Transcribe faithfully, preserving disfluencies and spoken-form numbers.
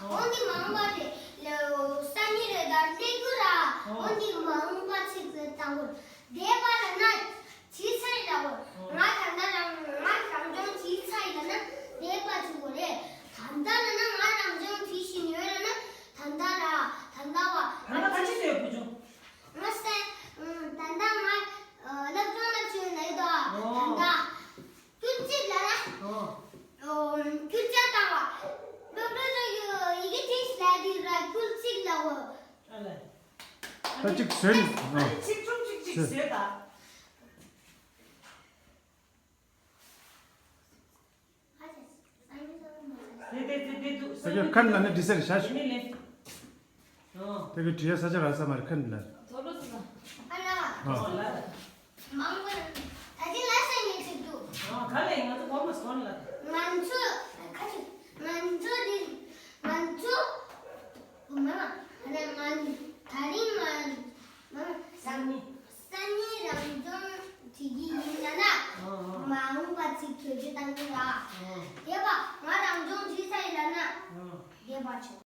འོ་འདི་མ་འོངས་པ་རེད། ལེའོ་སང་ཉིན་རེད་ད་ལྟ་གུ་ར། འོ་འདི་མ་འོངས་པ་ཚིག་ཏུ་བཏང་དགོས། འདས་པ་ལ་ན་བྱས་ཚར་ལ་འོ། ང་ད་ལྟ་རང་ང་རང་སྦྱོང་བྱས་ཚར་ཡིན་ན་འདས་པ་ཚིག་དགོས་རེད། ད་ལྟ་ལ་ན་ང་རང་སྦྱོང་བྱས་བཞིན་ཡོད་ལ་ན་ད་ལྟ་ལ་ད་ལྟ་བ། ང་ད་ཅི་ཡོད་བུ་ཆུང་། ང་སེ། ད་ལྟ་ང་སློབ་སྦྱོང་ལ་བྱས་ན་ཡོད་དོ། ད་ལྟ། ཁྱོད་གཅིག་ལ་ན། ཨོ། ཨོ། ཁྱོད་ཅག་དང་བ། སློབ་གྲྭ་ཚོ་ཡི་ཡི་གེ་ཏིས་ལ་དི་ར་ཁྱོད་གཅིག་ལ་འོ། ཨ་ལེ། ད་གཅིག་བཟོས་ནས། ཨ་ནི་ཨོ། ཚིག་ཆུང་གཅིག་གཅིག་བཟོས། བཟོས་ད། དེ་དེ་དེ་དེ་དུ། ད་གི་ཁན་ལ་ནི་འདི་སར་ཤ་ཤུ། ཨ་ནི་ལེ། ཨོ། དེ་གི་བྲིས་ས་ཆ་ར་ས་མར་ཁན་ལ། ཐོ་ལོ་སི་ན། ཨ་ལ། ཨོ། ཨོ་ལ། མང་པོ། ད་ཅི་ལ་ས་ཉེ་ཅིག་འདུག་ཨོ་ག་ལེ་ང་ཚོ་གོ་མ་སོང་ལ། ང་ཚོ་ཁ་ཅིག་ང་ཚོ་འདི་ང་ཚོ་མ་མ་ང་ད་རིང་ང་མ་མ་སང་ཉིན་སང་ཉིན་རང་སྦྱོང་བྱེད་ཀྱི་ཡིན་ལ་ན། ཨོ་ཨོ། མ་འོངས་པ་ཚིག་གྲོས་ཆོད་བཏང་གི་ལ། ཨོ། དེ་བ་ང་རང་སྦྱོང་བྱེད་ས་ཡིན་ལ་ན། ཨོ། དེ་བ་ཆོད།